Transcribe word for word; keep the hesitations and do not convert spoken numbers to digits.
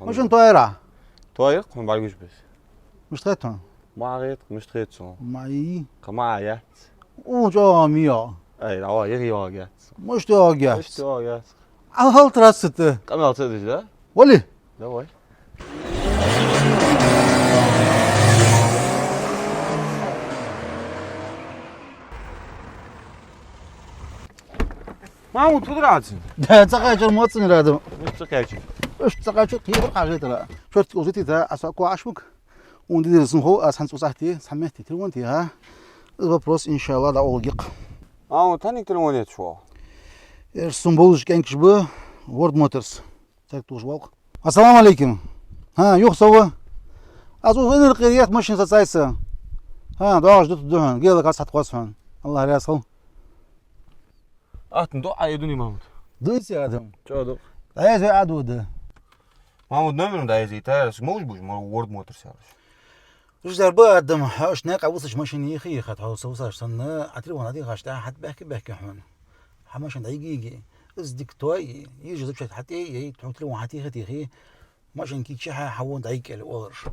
Машин тоаярахьа? Тоаяр-кх, хьона бӀаргагуш ба аз. Мишта хет хьона? Ма хет, мишта хет сона. Ма йий. Кхы ма яц. Укх чӀоагӀа ма йий. Ай, дӀаваха, яха йоагӀаргьяц. Мишта йоагӀаргьяц? Мишта йоагӀаргьяц? Ӏа хьалтӀара ца тӀа. Къамаьл ца деш, да? Вали? Давай. Махьмуд, фу дар Ӏа цун? Да, цӀакхаьчар моццанера адам. Мишта цӀакхаьчар? Уж цӀакхаьчар, кхетар хьажайтара. Шортта узитита, аз хьакхоачмук. Унди дирзин хов, аз хьанца узахьте, цхьа метте телефон те, а? Из вопрос, иншаллахӀ, дӀаоалгикх. Махьмуд, хьаниг телефон ецаш ва? Ер сун болаш кӀаьнкаш ба, World Motors. Царга тохаш валкъ. Ассаламу Ӏалайкум. ХӀа, юха со ва. Аз укх Инаркъера етт машин са цайса. ХӀа, доагӀаш дутаргда хьона, гела кац хьатӀакхосс хьона. АллахӀ раьза хилва. Атта ду Ӏа е дуне, Махьмуд? Дуй се адам. ЧӀоагӀа ду. ДӀаязде Ӏа ду да. Махьмуд, номер дӀаязде, тара, муж буж, мо World Motors яхаш. Уж дар ба адам, хьо уж наькъа вусача машин йихи, хьа тхьо со вусаш санна, Ӏа телефон дӀадихьаш тӀа, хьатӀабаьхка-баьхка хьона. Хьа машин дӀайига-йига, из дика тоае, йижа запчасть хьатӀаяйе, тхьога телефон хьатеха-техе, машин кийчъе хьа, хьа вон дӀайига кӀел оалаш.